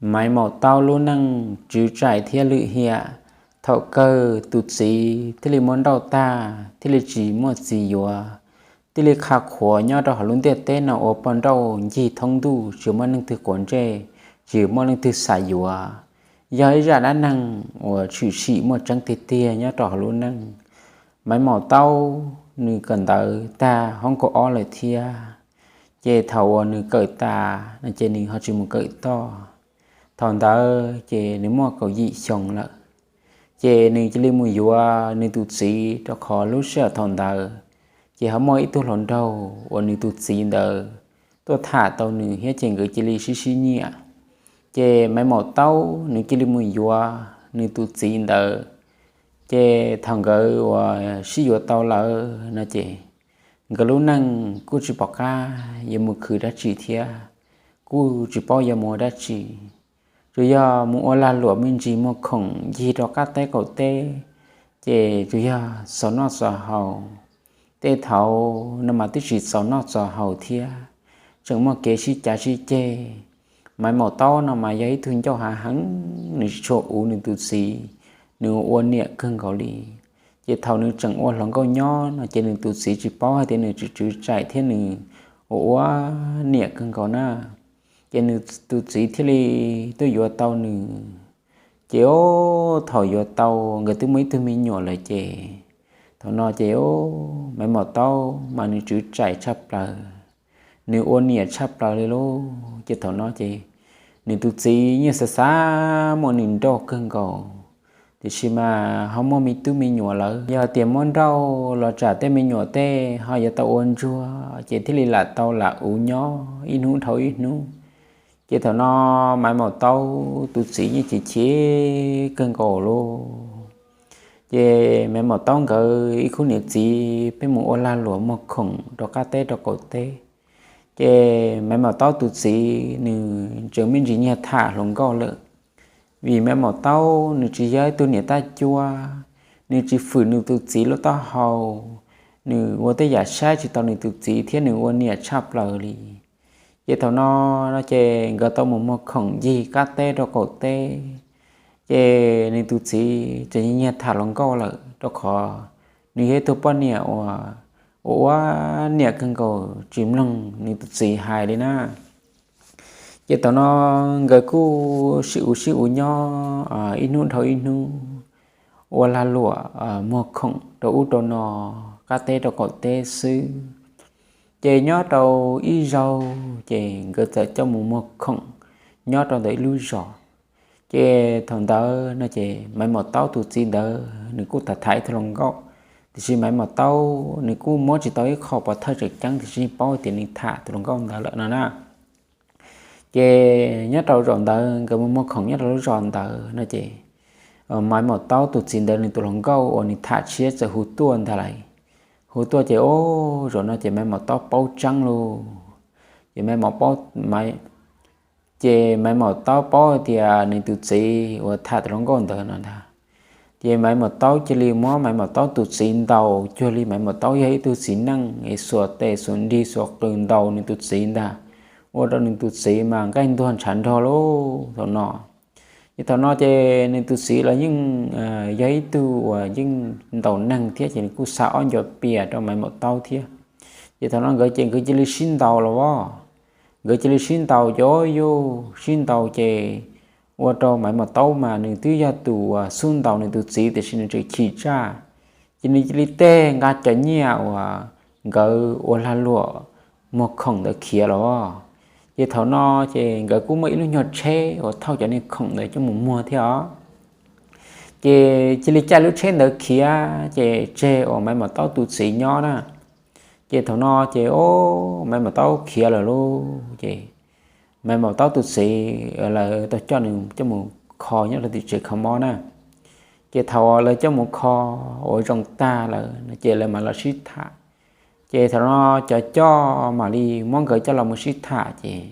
Maiv Maum Taub lub neej tswv tsaim thiab lwm hiam, thaum kawg tus txiv thiaj li muab nrauj tag thiaj li tsis muaj txiv yuav, thiaj li qha qhuav nyob rau hauv lub ntiaj teb no ua poj nrauj ncig thoob ntuj tsis muaj leej twg quav ntsej, tsis muaj leej twg xav yuav. Yog ib zaj dab neeg uas tshwm sim muaj tseeb tiag tiag nyob rau hauv lub neej. Maiv Maum Taub nws kawm ntawv tag hoob kaum ob lawm thiab, ces thaum uas nws kawm tas no ces nws ho tsis mus kawm toj. Thaum ntawd ces nws muaj kaum yim xyoo lawm, ces nws cia li mus yuav nws tus txiv rau qhov lub sij hawm thaum ntawd ces ho muaj ib tug hluas nraug uas nws tus txiv ntawd tuaj tham tau nws thiab ces nkawd cia li sib sib nyiam. Ces Maiv Maum Taub nws cia li mus yuav nws tus txiv ntawd. Ces thaum nkawd uas sib yuav tau lawm no ces nkawd lub neej kuj tsis pom qab yuav mus khwv dab tsi thiab, kuj tsis paub yuav mus ua dab tsi. Tsuas yog mus ua lag luam me ntsis muag khoom ncig rau qab teb qaum teb, ces tsuas yog xaus noj xaus haus. Tej thaum no mas twb tsis xaus noj xaus haus thiab, tseem muaj kev sib cav sib ceg. Maiv Maum Taub no mas yog ib tug ncauj hav heev, nws tsis tshua uv nws tus txiv, nws ua niam kawg nkaus li. Ces thaum nws tseem ua hluas nkauj nyob no ces nws tus txiv tsis paub hais tias nws tswv tswv tsaim thiab nws ua ua niam kawg nkaus na. Ces nws tus txiv thiaj li tuaj yuav tau nws. Ces o, thaum yuav tau nkawd twb muaj ib tug me nyuam lawm ces thaum no ces o, Maiv Maum Taub mas nws tswv tsaim tshaj plaws, nws ua niam tshaj plaws li lauj. Ces thaum no ces nws tus txiv yeej xav xav muaj nws nrauj kawg nkaus, tiam sis mas ho muaj me tub me nyuam lawm, yog tias muab nrauj los tsam tej me nyuam tej ho yuav tau ua ntsuag ces thiaj li lam tau lam uv nyob ib hnub dhau ib hnub. Ces thaum no Maiv Maum Taub tus txiv yeej chim chim kawg nkaus lauj. Ces Maiv Maum Taub nkawd ib khub niam txiv pheej mus ua lag luam muag khoom rau qab teb rau qaum teb. Ces Maiv Maum Taub tus txiv nws tseem me ntsis nyiag tham hluas nkauj lawm, vim Maiv Maum Taub nws tsis yog ib tug niam tab cuab, nws tsis fwm nws tus txiv lub taub hau, nws ua tej yam saib tsis taus nws tus txiv thiab nws ua niam tshaj plaws li. Ces thaum no no ces nkawd tau mus muag khoom ncig qab teb rau qaum teb, ces nws tus txiv tseem nyiag tham hluas nkauj lawm rau qhov nws yog ib tug poj niam uas ua ua niam kawg nkaus tsis mloog nws tus txiv hais li na. Ces thaum no nkawd kuj sib uv sib uv nyob ib hnub dhau ib hnub, ua lag luam muag khoom rau ub rau no, qab teb rau qaum teb xwb. Ces nyob rau ib zaug ces nkawd txawm coj mus muag khoom nyob rau ntawm ib lub zos. Ces thaum ntawd no ces Maiv Maum Taub tus txiv ntawd nws kuj tham tham ib tug hluas nkauj, tiam sis Maiv Maum Taub nws kuj muab tsis tau ib qho pov thawj tseem ceeb tiam sis paub tias nws tham tus hluas nkauj ntawd lawm no na. Ces nyob rau zaum ntawd nkawd mus muag khoom nyob rau lub zos ntawd no ces Maiv Maum Taub tus txiv ntawd nws tus hluas nkauj uas nws tham tshiab txawm hu tuaj ntag lais. Hu tuaj ces o, zaum no ces Maiv Maum Taub paub tseeb lauj. Ces Maiv Maum Taub, ces Maiv Maum Taub paub tias nws tus txiv uas tham tus hluas nkauj ntawd no ntag. Ces Maiv Maum Taub cia li muab Maiv Maum Taub tus txiv ntaus cuag li Maiv Maum Taub yog ib tug txiv neej es xuas tes xuas nrig xuas qws ntaus nws tus txiv ntag, ua rau nws tus txiv mas nqaij ntuag ntshav nrog lauj thaum no. Ces thaum no ces nws tus txiv los yeej yog ib tug uas yeej ntaus neeg thiab ces nws kuj xa ob nco pias rau Maiv Maum Taub thiab. Ces thaum no nkawd ces nkawd cia li sib ntaus los as. Nkawd cia li sib ntaus ces o, yuj, sib ntaus ces ua rau Maiv Maum Taub mas nws twb yog tus uas xub ntaus nws tus txiv tiam sis nws tseem chim tsaj. Ces nws cia li teg nqa cov nyiaj uas nkawd ua lag luam muag khoom ntawd khiav los as. Ces thaum no ces nkawd kuj muaj ib lub nyuag tsheb uas thauj cov niag khoom ntawd coj mus muag thiab os. Ces cia li caij lub tsheb ntawd khiav ces tseg uas Maiv Maum Taub tus txiv nyob na. Ces thaum no ces o, Maiv Maum Taub khiav lawm lauj. Ces Maiv Maum Taub tus txiv lawv tau coj nws coj mus kho nyob rau tim tsev kho mob na. Ces thaum lawv coj mus kho ua zoo tag lawm no ces lawv mam los sib tham. Ces thaum no cov coj mam li muab nkawd coj los mus sib tham ces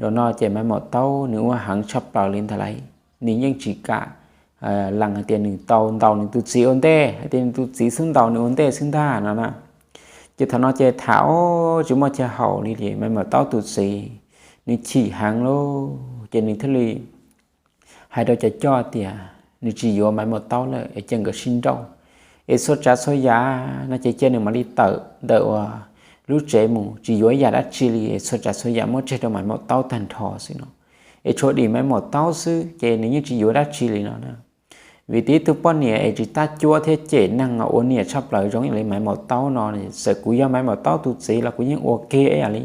zaum no ces Maiv Maum Taub nws ua heev tshaj plaws li ntag lais. Nws yeej tsis kam lees hais tias nws tau ntaus nws tus txiv ua ntej, hais tias nws tus txiv xub ntaus nws ua ntej xwb ntag no na. Ces thaum no ces tham o, tsis muaj chaw haum li ces Maiv Maum Taub tus txiv nws chim heev lauj. ces nws thiaj li hais rau cov coj tias nws tsis yuav Maiv Maum Taub lawm es cia nkawd sib nrauj, es txhua tsav txhua yam no ces cia nws mam li tawm ntawm uas lub tsev mus, tsis yuav ib yam dab tsi li, es txhua tsav txhua yam muab tseg rau Maiv Maum Taub tag nrho xwb no. Es tshuav dim Maiv Maum Taub xwb ces nws yeej tsis yuav dab tsi li no na. Vim tias ib tug poj niam es tsis tab cuab thiab cem neeg ua niam tshaj plaws zoo ib yam li Maiv Maum Taub no, txawm kuv yog Maiv Maum Taub tus txiv los kuv yeej ua kiag ib yam li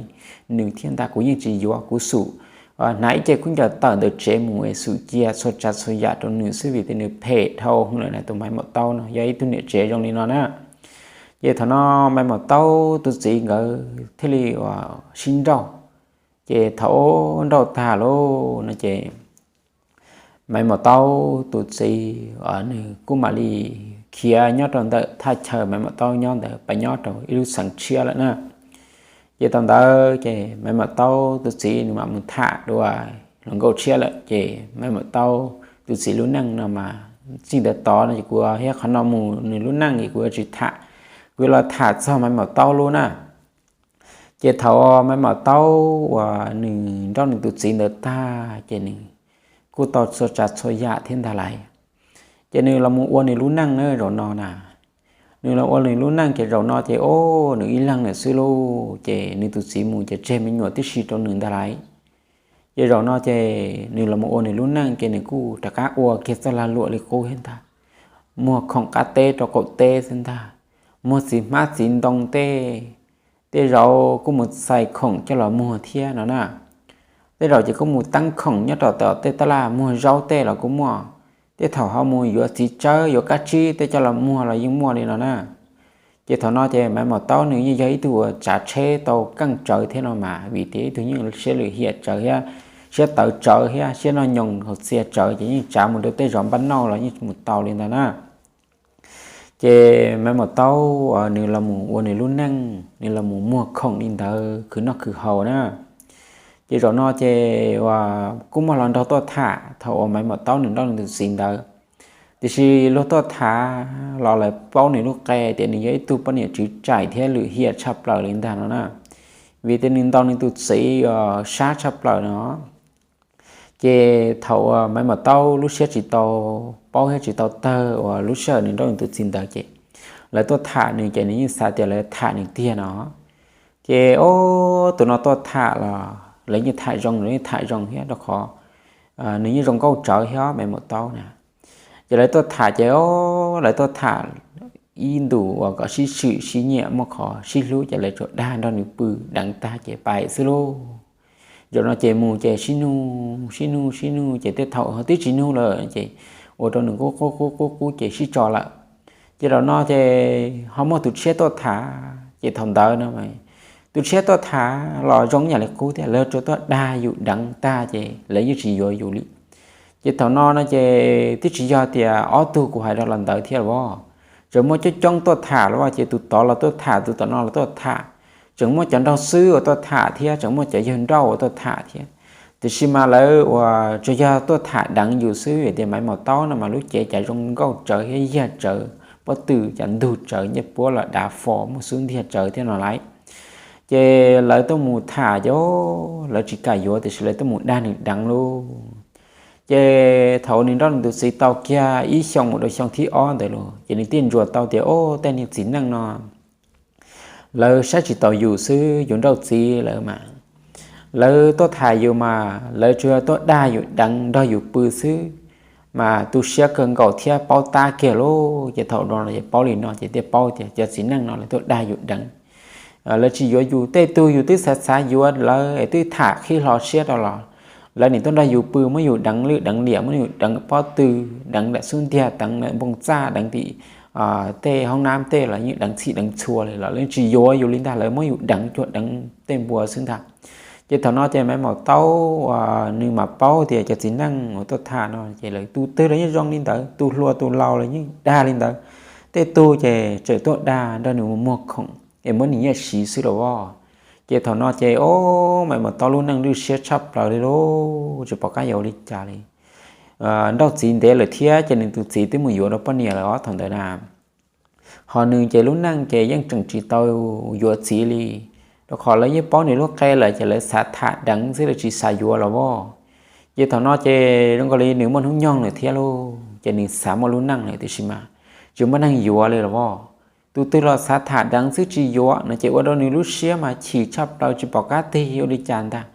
nws thiab ntag, kuv yeej tsis yuav. Kuv xum hnav ib ce khaub ncaws tawm ntawm tsev mus es xum cia txhua tsav txhua yam rau nws xwb, vim tias nws phem dhau lawm na. Tus Maiv Maum Taub no yog ib tug niam tsev zoo li no na. Ces thaum no Maiv Maum Taub tus txiv nkawd thiaj li sib nrauj. Ces thaum nrauj tag lauj no ces Maiv Maum Taub tus txiv nws kuj mam li khiav nyob rau ntawm thaj chaw Maiv Maum Taub nyob ntawd pas nyob rau ib lub xeev tshiab lawm na. Ces thaum ntawd ces Maiv Maum Taub tus txiv nws mam mus tham dua hluas nkauj tshiab lawm. Ces Maiv Maum Taub tus txiv lub neej no mas txij ntawd tod no ces kuv thiab qhov no mus nws lub neej es kuv yuav tsis tham, kuv yuav los tham txog Maiv Maum Taub lub na. Ces thaum Maiv Maum Taub uas nws nrauj nws tus txiv ntawd tag ces nws kuj tau txhua tsav txhua yam thiab ntag lauj. Ces nws los mus ua nws lub neej na zaum no na. Nws los ua nws lub neej ces zaum no ces o, nws ib leeg lawm xwb lauj. Ces nws tus txiv mus ces tseg me nyuam tib si rau nws ntag lauj. Ces zaum no ces nws los mus ua nws lub neej ces nws kuj rov qab ua kiag txoj lag luam li qub thiab ntag. Muag khoom qab teb rau qaum teb xwb ntag. Muag txiv hmab txiv ntoo tej, tej zaum kuj mus txais khoom coj los muag thiab no na. Tej zaum ces kuj mus teeb khoom nyob rau tom tej taj laj muag zaub tej los kuj muaj. Tej thaum ho mus yuav txiv tsawb yuav kab tsib tej coj los muag los yeej muaj li no na. Ces thaum no ces Maiv Maum Taub nws yeej yog ib tug uas tsav tsheb tau keej tsawv thiab no mas, vim tias ib tug yeej siab lwm hiam tsawv thiab, siab tawv tsawv thiab siab noj nyoos hauv txias tsawv ces yeej tsav mus rau tej zos npaj nauj los yeej mus tau li ntawd na. Ces Maiv Maum Taub nws los mus ua nws lub neej, nws los mus muag khoom li ntawd khwv noj khwv haus na. Ces zaum no ces kuj muaj hluas nraug tuaj tham thaum uas Maiv Maum Taub nws nrauj nws tus txiv ntawd. Tiam sis luag tuaj tham los lawv paub nws lub qe tias nws yog ib tug poj niam tswv tsaim thiab lwm hiam tshaj plaws li ntag no na. Vim tias nws ntaus nws tus txiv sab tshaj plaws no. Ces thaum uas Maiv Maum Taub lub siab tsis tau paub thiab tsis tau tawg uas lub sij hawm nws nrauj nws tus txiv ntawd ces lawv tuaj tham nws ces nws yeej xav tias lawv tham nws tiag no. Ces o, tus no tuaj tham los lawv yeej tham zoo, lawv yeej tham zoo thiab rau qhov nws yeej zoo nkauj tsawv thiab Maiv Maum Taub na. Ces lawv tuaj tham ces o, lawv tuaj tham ib ntus uas kom sib swm sib nyiam muaj qhov sib hlub ces lawv tsuas dag nrog nws pw deev tag ces pais xwb lauj. Zaum no ces mus ces sib nug sib nug sib nug ces tej thaum ho twb tsis nug lawm ces ua rau nws qub qub qub qub qub ces sib tso lawm. Ces zaum no ces ho muaj tus tshiab tuaj tham ces thaum ntawd no tus tshiab tuaj tham los zoo ib yam li qub thiab, lawv tsuas tuaj dag yus deev tag ces lawv yeej tsis yuav yus li. Ces thaum no no ces twb tsis yog tias ob tug kuv hais rau los ntawd thiab los, tseem muaj coob coob tuaj tham los ces tus tod los tuaj tham, tus tom no los tuaj tham. Tseem muaj cov nraug xwb uas tuaj tham thiab tseem muaj cov yawg nrauj uas tuaj tham thiab. Tiam sis mas lawv uas tsuas yog tuaj tham deev yus xwb, vim tias Maiv Maum Taub no mas lub cev cas zoo nkauj tsawv thiab yag tsawv, pob tw cas ntug tsawv, ncej puab los dav fo muaj xub ntiag tsawv thiab no lauj. Ces lawv tuaj mus tham ces lawv tsis kam yuav tiam sis lawv tuaj mus dag nws deev lauj. Ces thaum nws nrauj nws tus txiv tau kiag ib xyoo mus rau xyoo thib ob ntawd los ces nws thiaj ntsuas tau tias o, tej niag txiv neej no lawv saib tsis taus yus xwb, yus nrauj txiv lawv mas, lawv tuaj tham yus mas lawv tsuas yog tuaj dag yus deev nrog yus pw xwb, mas tu siab kawg nkaus thiab paub tab kiag lauj. Ces thaum no ces paub li no ces thiaj paub tias cov txiv neej no lawv tuaj dag yus deev, lawv tsis yuav yus. Tej tug yus twb xav xav yuav lawv es twb tham qhib hlo siab rau los lawv nim tuaj nrog yus pw muab yus deev lwj deev liam, muab yus deev pob tw, deev daim xub ntiag, deev daim npoo txaj, deev tim tej hoob nab tej los yeej deev txhij deev txhua li los lawv tsis yuav yus li ntag, lawv muab yus deev cuag deev tej npua xwb ntag. Ces thaum no ces Maiv Maum Taub nws mam paub tias cov txiv neej uas tuaj tham no ces lawv tus twg los yeej zoo li ntawd, tus hluas tus laus los yeej dag li ntawd. Tej tug ces tseem tuaj dag nrog nws muag khoom es muab nws nyiaj siv xwb los as. Ces thaum no ces o, Maiv Maum Taub lub neej lwj siab tshaj plaws li lauj, tsis pom qab yuav ua li cas li. Nrauj txiv ntev lawm thiab ces nws tus txiv twb mus yuav rau poj niam lawm os thaum ntawd na. Ho nws ces lub neej ces yeej tseem tsis tau yuav txiv li, rau qhov lawv yeej paub nws lub qe lawm ces lawv xav tham deev xwb, lawv tsis xav yuav los as. Ces thaum no ces zoo nkaus li nws muaj hnub nyoog lawm thiab lauj, ces nws xav muaj lub neej lawm tiam sis mas tsis muaj neeg yuav li los as. Tus twg los xav tham deev xwb tsis yuav no ces ua rau nws lub siab mas chim tshaj plaws tsis pom qab tig ua li cas ntag.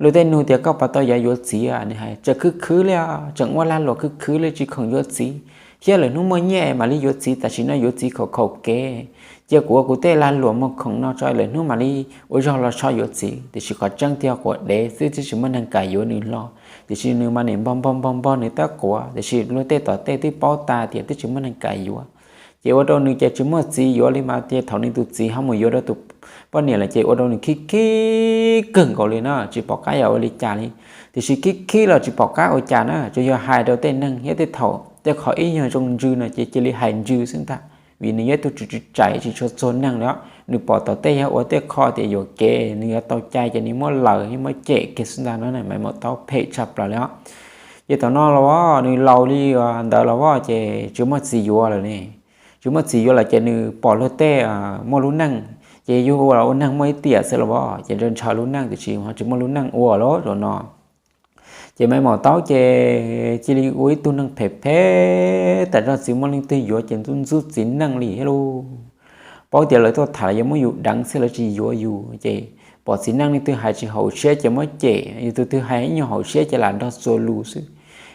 Luag tej nug tias koj puas tau yav yuav txiv, nws hais tseem khwv khwv li, tseem ua lag luam khwv khwv li tsis khoom yuav txiv, thiab lwm hnub muaj nyiaj mam li yuav txiv, tam sim no yuav txiv khaum khaum kev. Cia kuv ua kuv tej lag luam muag khoom no tso lwm hnub mam li ua zog los so yuav txiv. Tiam sis qhov tseeb tiag quav dev xwb twb tsis muaj neeg kam yuav nws hlo, tiam sis nws mas nim npog npog npog npog nws tab quav, tiam sis luag tej tom tej twb paub tas tias twb tsis muaj neeg kam yuav. Ces ua rau nws ces tsis muaj txiv yuav li mas ces thaum nws tus txiv ho mus yuav rau tus poj niam lawm ces ua rau nws khib khib kawg nkaus li na, tsis pom qab yuav ua li cas li. Tiam sis khib khib los tsis pom qab ua cas na, tsuas yog hais rau tej neeg thiab tej thaum tej qhov ib nyuag zoo ntsws no ces cia li hais ntsws xwb ntag, vim nws yog ib tug tswv tswv tsais tsis tshua txuag neeg li. Nws pom tom tej yog ua tej qho tias yuam kev nws yuav tau cai ces nws muab laws thiab muab cem kiag xwb ntag no. Maiv Maum Taub phem tshaj plaws li os. Ces thaum no los nws laus li ntawd los as ces tsis muaj txiv yuav lawm ne. Tsis muaj txiv yuav lawm ces nws pom luag tej muaj lub neej, ces yus ua ua neeg muaj ib tiam xwb los as ces ntshaw ntshaw lub neej tiam sis ho tsis muaj lub neej ua lawm zaum no. Ces Maiv Maum Taub ces cia li ua ib tug neeg phem phem tas zog, tsis muaj leej twg yuav ces ntxub ntxub txiv neej li thiab lauj. Paub tias lawv tuaj tham los yuav muab yus deev xwb lawv tsis yuav yus ces pom txiv neej leej twg hais tsis haum siab ces muab cem, yus tus twg hais ib nyuag haum siab ces lam nrog txuas lus xwb.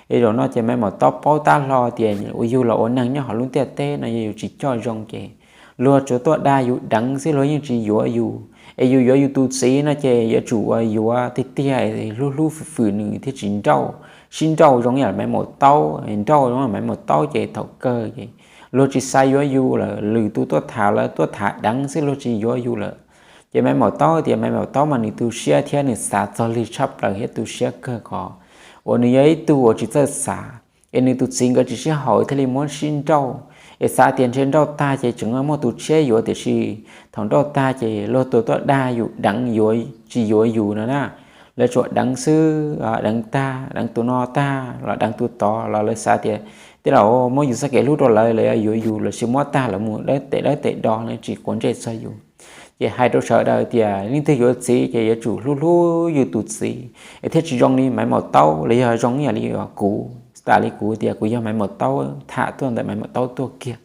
Es zaum no ces Maiv Maum Taub paub tab hlo tias uas yus los ua neeg nyob hauv lub ntiaj teb no yog yus tsis coj zoo ces luag tsuas tuaj dag yus deev xwb luag yeej tsis yuav yus. Es yus yuav yus tus txiv no ces yuav tsum uas yuav tiag tiag, hlub hlub fwm fwm nws thiaj tsis nrauj, sib nrauj zoo yam Maiv Maum Taub, nrauj zoo Maiv Maum Taub ces thaum kawg ces luag tsis xav yuav yus lawm, lwm tus tuaj tham lawv tuaj tham deev xwb luag tsis yuav yus lawm. Ces Maiv Maum Taub tias Maiv Maum Taub mas nws tu siab thiab nws xav txog lig tshaj plaws thiab tu siab kawg qhov uas nws yog ib tug uas tsis txawj xav, es nws tus txiv nkawd tsis sib haum thiaj li muab sib nrauj. Es xav tias ntshe nrauj tag ces tseem muaj tus tshiab yuav tiam sis thaum nrauj tag ces luag tus tuaj dag yus deev yuav tsis yuav yus no na. Lawv tsuas deev xwb, deev tag deev tus no tag los deev tus tod los lawv xav tias tej zaum muab yus txoj kev hlub rau lawv, lawv yuav yus los sis muab tag lawv mus dawb tes dawb tes do lawv tsis quav ntsej txog yus. Ces hais rau sawv daws tias leej twg yuav txiv ces yuav tsum hlub hlub yus tus txiv es thiaj tsis zoo li Maiv Maum Taub los yog zoo ib yam li kuv, tam li kuv tias kuv yog Maiv Maum Taub tham tuaj ntawm Maiv Maum Taub tuaj kiag.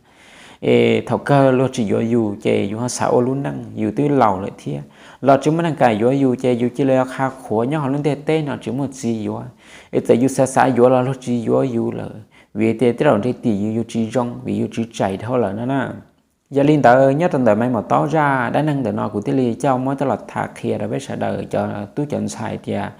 Es thaum kawg luag tsis yuav yus ces yus ho xav ua lub neej, yus twb laus lawm thiab los tsis muaj neeg kam yuav yus ces yus cia li qha qhuav nyob hauv lub ntiaj teb no tsis muaj txiv yuav. Es txawm yus xav xav yuav los luag tsis yuav yus lawm vim tias tej zaum ntshe tim yus yus tsis zoo vim yus tswv tsais dhau lawm no na. Yog li ntawd nyob rau ntawm Maiv Maum Taub zaj dab neeg ntawm no kuv thiaj li coj muab coj los tham qhia rau peb sawv daws cov tub cov ntxhais tias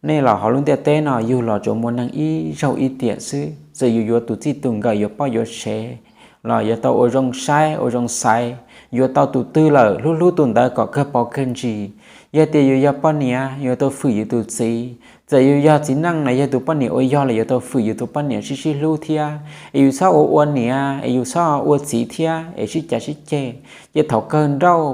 nej los hauv lub ntiaj teb no yug los tsuas muaj neeg ib zaug ib tiam xwb, txawm yus yuav tus txij tus nkawm yuav poj yuav sev los yuav tau ua zoo saib ua zoo xaiv, yuav tau tus twg lawm hlub hlub tus ntawd kom kawg paus kawg ntsis. Yog tias yus yog poj niam yuav tau fwm yus tus txiv, txawm yus yog txiv neej los yog tus poj niam uas yog los yuav tau fwm yus tus poj niam sib sib hlub thiab. Es yus txhob ua ua niam es yus txhob ua txiv thiab es sib cav sib ceg. Ces thaum kawg nrauj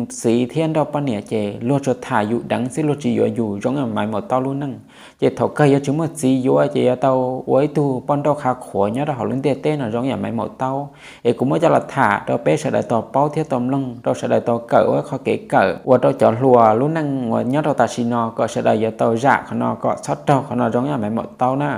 txiv thiab nrauj poj niam ces luag tsuas tham yus deev xwb luag tsis yuav yus zoo yam Maiv Maum Taub lub neej. Ces thaum kawg yuav tsis muaj txiv yuav ces yuav tau ua ib tug poj nrauj qha qhuav nyob rau hauv lub ntiaj teb no zoo yam Maiv Maum Taub. Es kuv muab coj los tham rau peb sawv daws tau paub thiab tau mloog rau sawv daws tau kawm ua ib qho kev kawm ua rau cov hluas lub neej uas nyob rau tam sim no kom sawv daws yuav tau zam qhov no kom txhob raug qhov no zoo yam Maiv Maum Taub na.